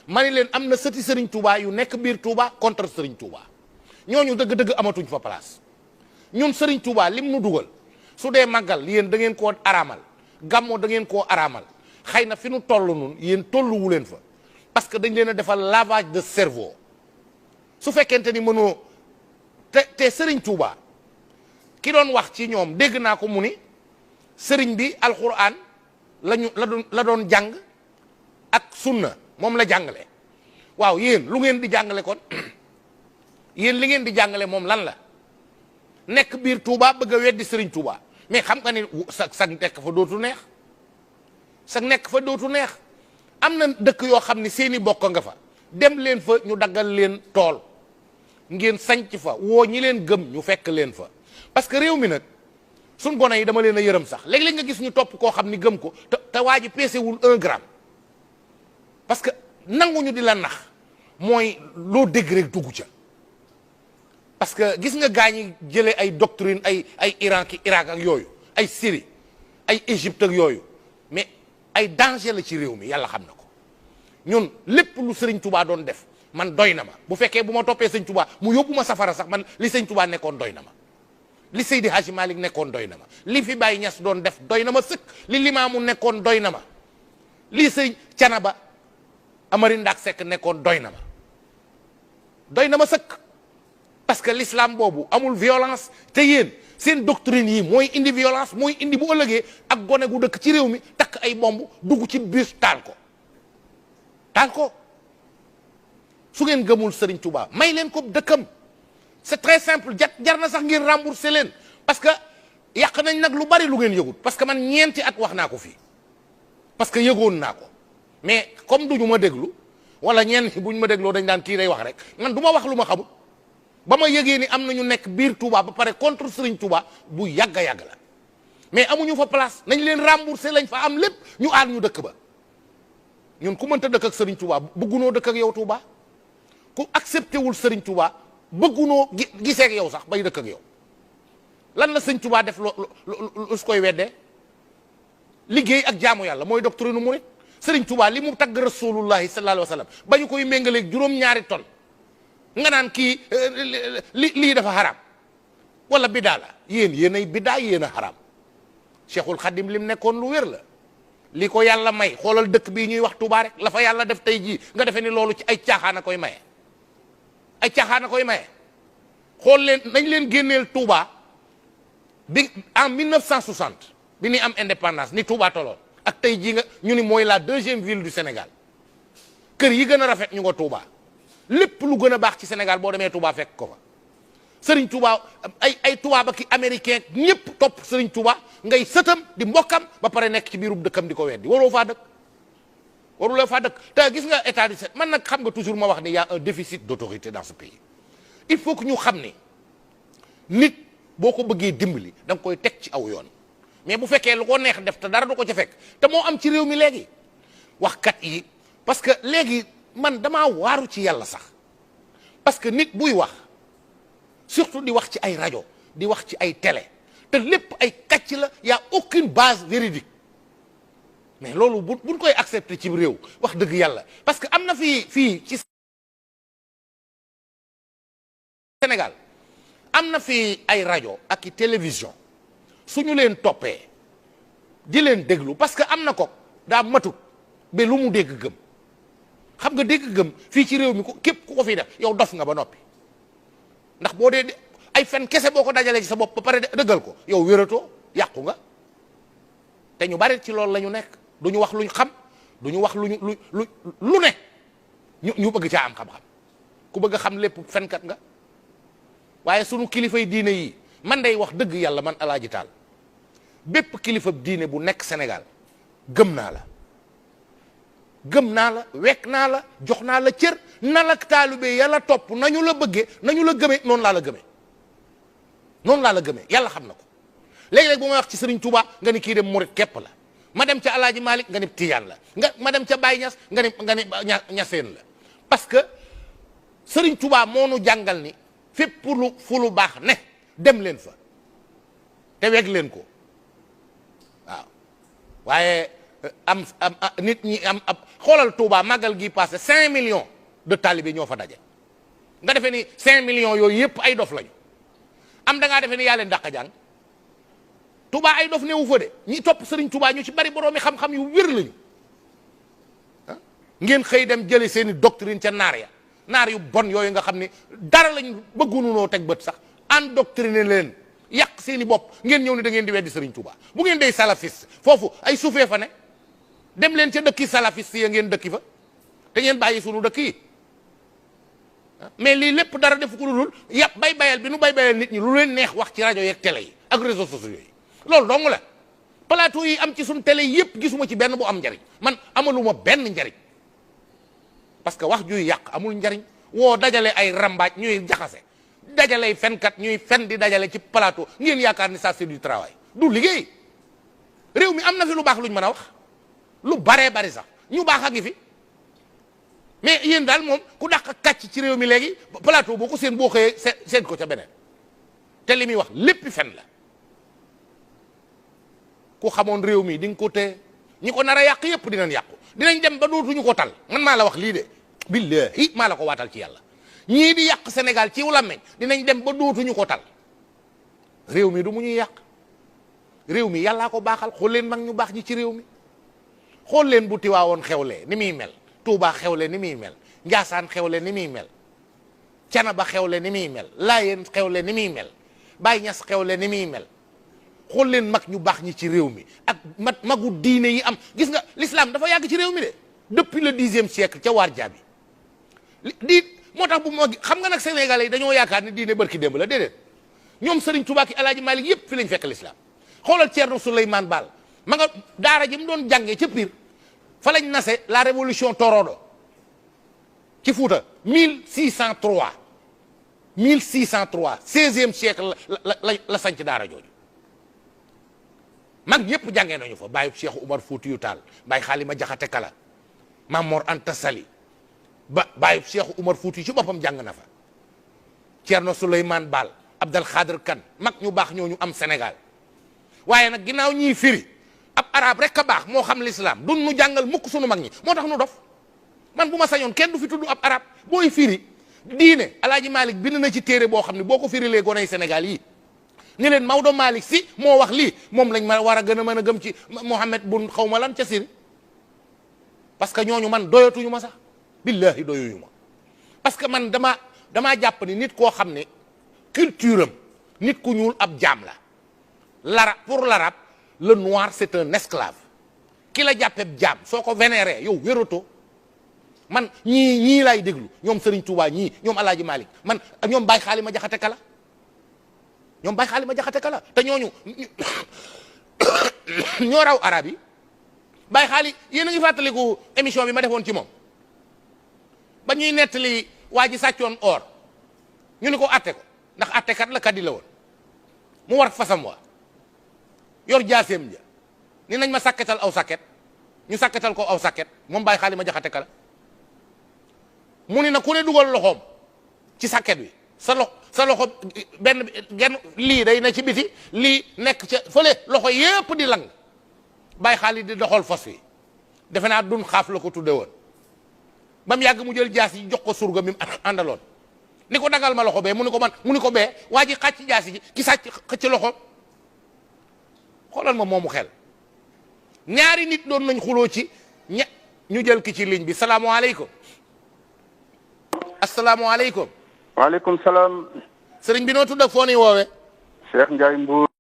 ma ni leen am na sëti Serigne Touba yu nekk biir Touba contre Serigne Touba ñooñu dëgg-dëgg amatuñ fa place ñun Serigne Touba lim nu dugal su dee màggal yéen da ngeen koo araamal gàmmoo da ngeen koo araamal xëy na fi nu toll nun yéen tolluwu leen fa parce que dañ leen a defal lavage de cerveau su fekkente ni mënoo te Serigne Touba ki doon wax ci ñoom dégg naa ko mu ni Serigne bi alxuraan la doon jàng ak sunna moom la jàngale waaw yéen lu ngeen di jàngale kon yéen li ngeen di jàngale moom lan la nekk biir Touba bëgg a weddi Serigne Touba mais xam nga ni sag nekk fa dootu neex sag nekk fa dootu neex am na dëkk yoo xam ni seeni bokk nga fa dem leen fa ñu daggal leen tool ngeen sanc fa woo ñi leen gëm ñu fekk leen fa parce que réew mi nag suñ gone yi dama leen a yërëm sax léeg-léeg nga gis ñu topp koo xam ni gëm ko te waa ji peesewul 1 gramme parce que nanguñu di la nax mooy loo dégg rek dugg ca parce que gis nga gaa ñi jëlee ay doctrine ay Iran ki Irak ak yooyu ay Syrie ay Égypte ak yooyu mais ay danger la ci réew mi yàlla xam na ko ñun lépp lu Serigne Touba doon def man doy na ma bu fekkee bu ma toppee Serigne Touba mu yóbbu ma safara sax man li Serigne Touba nekkoon doy na ma li Seydi Hadji Malick nekkoon doy na ma li fi Baye Niass doon def doy na ma sëkk li Limaamu nekkoon doy na ma li Sëñ Canaba Amari Ndak Seck nekkoon doy na ma sëkk parce que l'islam boobu amul violence te yéen seen doctrine yi mooy indi violence mooy indi bu ëllëgee ak gone gu dëkk ci réew mi takk ay bomb dugg ci bus taal ko su ngeen gëmul Serigne Touba may leen ko dëkkam c'est très simple jar na sax ngeen rembourser leen parce que yàq nañ nag lu bari lu ngeen yëgut parce que man ñeenti at wax naa ko fii parce que yëgoon naa ko mais comme duñu ma déglu wala ñenn buñ ma dégloo dañ daan kii day wax rek man du ma wax lu ma xamul ba ma yëgee ni am na ñu nekk biir Touba ba pare contre Serigne Touba bu yàgg a yàgg la mais amuñu fa place nañ leen rembourser lañ fa am lépp ñu aal ñu dëkk ba ñun ku mënta dëkk ak Serigne Touba bëggunoo dëkk ak yow Touba ku accepté wul Serigne Touba bëggunoo gisee ak yow sax bay dëkk ak yow lan la Serigne Touba def lu su koy weddee liggéey ak jaamu yàlla mooy doctrine murit Serigne Touba li mu tagg rasulullahi sallallahu alayhi wa sallam ba ñu koy méngaleeg juróom-ñaari ton nga naan kii lii dafa xaraam wala biddaa la yéen ay biddaa yéen a xaraam Cheikhul Khadim lim nekkoon lu wér la li ko yàlla may xoolal dëkk bii ñuy wax Touba rek la fa yàlla def tey jii nga defee ni loolu ci ay caaxaan a koy maye ay caaxaan a koy maye xool leen nañ leen génneel Touba bi en 1960 bi ñuy am indépendance ni Touba toloon ak tey jii nga ñu ni mooy la 2e ville du Sénégal kër yi gën a rafet ñu nga Touba lépp lu gën a baax ci Sénégal boo demee Touba fekk ko fa Serigne Touba ay Touba ba ki américain ñëpp topp Serigne Touba ngay sëtam di mbokkam ba pare nekk ci biirub dëkkam di ko weddi waroo faa dëkk te gis nga état du Sénégal man nag xam nga toujours ma wax ni y a un déficit d'autorité dans ce pays il faut que ñu xam ni nit boo ko bëggee dimbali da nga koy teg ci aw yoon mais bu fekkee lu ko neex def te dara du ko ca fekk te moo am ci réew mi léegi waxkat yi parce que léegi man damaa waaru ci yàlla sax parce que nit buy wax surtout di wax ci ay rajo di wax ci ay télé te lépp ay kàcc la y a aucune base véridique mais loolu buñ koy accepter ci réew wax dëgg yàlla parce que am na fii ci Sénégal am na fii ay rajo ak i télévision suñu leen toppee di leen déglu parce que am na ko daa matut ba lu mu dégg gëm xam nga dégg gëm fii ci réew mi ko képp ku ko fii def yow dof nga ba noppi ndax boo dee ay fen kese boo ko dajalee ci sa bopp ba pare dëggal ko yow wératoo yàqu nga te ñu bari ci loolu la ñu nekk du ñu wax luñ xam du ñu wax lu ne ñu bëgg caa am xam-xam ku bëgg a xam lépp fenkat nga waaye sunu kilifay diine yi man day wax dëgg yàlla man Alaaji Taal bépp kilifa diine bu nekk Sénégal gëm naa la wekk naa la jox naa la cër na la taalibe yàlla topp nañu la bëggee nañu la gëmee noonu laa la gëmee yàlla xam na ko léegi-léegi bu may wax ci Serigne Touba nga ni kii dem murit képp la ma dem ca Alaaji Malick nga ni Tijaan la ma dem ca Baye Niass nga ni Ñaseen la parce que Serigne Touba moo nu jàngal ni fépp fu lu baax ne dem leen fa te weg leen ko waaw waaye nit ñi am ab xoolal Touba màggal gi passé 5 millions de talibé ñoo fa daje nga defee ni 5 millions yooyu yëpp ay dof lañu am da ngaa defee ni yaa leen dàq jàng Touba ay dof newu fa de ñi topp Serigne Touba ñu ci bari boroomi xam-xam yu wér lañu ngeen xëy dem jële seeni doctrine ca naar yu bon yooyu nga xam ne dara lañ bëggununoo teg bët sax endoctriner leen yàq seeni bopp ngeen ñëw ni da ngeen di weddi Serigne Touba bu ngeen dey salafiste foofu ay suufee fa ne dem leen ca dëkki salafiste ya ngeen dëkki fa te ngeen bàyyi sunu dëkk yi mais lii lépp dara def ko lu dul yàpp bay bayal bi nu bay bayal nit ñi lu leen neex wax ci rajo yeeg télé yi ak réseaux sociaux yi loolu dong la plateau yi am ci suñu télé yépp gisuma ci benn bu am njariñ man amaluma benn njariñ parce que wax juy yàq amul njariñ woo dajale ay rambaaj ñuy jaxase dajaley fenkat ñuy fen di dajale ci plateau ngeen yaakaar ni ça c'est du travail du liggéey réew mi am na fi lu baax luñ mën a wax lu baree bari sax ñu baax a ngi fi mais yéen daal moom ku dàq kàcc ci réew mi léegi plateau boo ko seen boo xëyee seen ko ca beneen te li muy wax lépp fen la ku xamoon réew mi di nga ko téye ñi ko nar a yàq yépp dinañ yàqu dinañ dem ba dootuñu ko tal man maa la wax lii de billahi maa la ko waatal ci yàlla ñii di yàq Sénégal ci làmmiñ dinañ dem ba dootuñu ko tal réew mi du mu ñuy yàq réew mi yàllaa ko baaxal xool leen mag ñu baax ñi ci réew mi xool leen bu Tiwaawoon xewlee ni muy mel Touba xewle ni muy mel Njaasaan xewle ni muy mel Canaba xewle ni muy mel Laayeen xewle ni muy mel Baay Ñas xewle ni muy mel xool leen mag ñu baax ñi ci réew mi ak magu diine yi am gis nga l'islam dafa yàgg ci réew mi de depuis le 10e siècle ca waar jaabi di moo tax bu moo xam nga nag sénégalais yi dañoo yaakaar ni diine barki démb la déedéet ñoom Serigne Touba ki El Hadj Malick yépp fi lañ fekk l'islam xoolal Thierno Souleymane Baal ma nga daara ji mu doon jàngee ca Pire fa lañ nase la révolution torodo ci Fuuta 1603 16e siècle la sanc daara jooju mag ñëpp jàngee nañu fa bàyyi Cheikh Oumar Foutiyou Tall bàyyi Xaalima Jaxate Kala Maam Mor Anta Sali bàyyi Cheikh Oumar Foutiyou ci boppam jàng na fa Thierno Souleymane Baal Abdel Khader Kane mag ñu baax ñooñu am Sénégal waaye nag ginnaaw ñiy firi ab arab rek a baax moo xam l'islam dun nu jàngal mukk sunu mag ñi moo tax nu dof man bu ma sañoon kenn du fi tudd ab arab booy firi diine Alaaji Malick bind na ci téere boo xam ne boo ko firilee goney Sénégal yi ni leen Maodo Malick si moo wax lii moom lañ ma war a gën a mën a gëm ci Mohamed bun xaw ma lan ca Syrie parce que ñooñu man doyatuñu ma sax billahi doyuñu ma parce que man damaa jàpp ni nit koo xam ne culture am nit ku ñuul ab jaam la pour l'arabe le noir c'est un esclave ki la jàppee jaam soo ko vénéré yow wératoo man ñii laay déglu ñoom Serigne Touba ñii ñoom Alaaji Malick man ñoom Baye Xaalima Jaxate Kala ñoom Baye Xaalima Jaxate Kala te ñooñu ñoo raw arab yi Baye Xaali yéen a ngi fàttaliku émission bi ma defoon ci moom ba ñuy nettali waa ji sàccoon or ñu ni ko atte ko ndax attekat la kaddi la woon mu war fasam wa yor jaaseem ja ni nañ ma sàkketal aw sàkket ñu sàkketal ko aw sàkket moom Baye Xaalima Jaxate Kala mu ni na ku ne dugal loxoom ci sàkket wi sa loxo benn genn lii day na ci biti lii nekk ca fële loxo yépp di lang Baye Xaali di doxal fos wi defe naa dun xaaf la ko tudde woon ba mu yàgg mu jël jaas yi jox ko surga mi mu àndaloon ni ko dagal ma loxo bee mu ni ko man mu ni ko bee waa ji xàcc jaas yi ki sàcc xëcc loxo xoolal ma moomu xel ñaari nit doon nañ xuloo ci ñu jël ki ci ligne bi salaamaaleykum asalaamaaleykum waaleykum salaam. sëriñ bi noo tudd ak foo ni woowee Cheikh Ndiaye Mbour.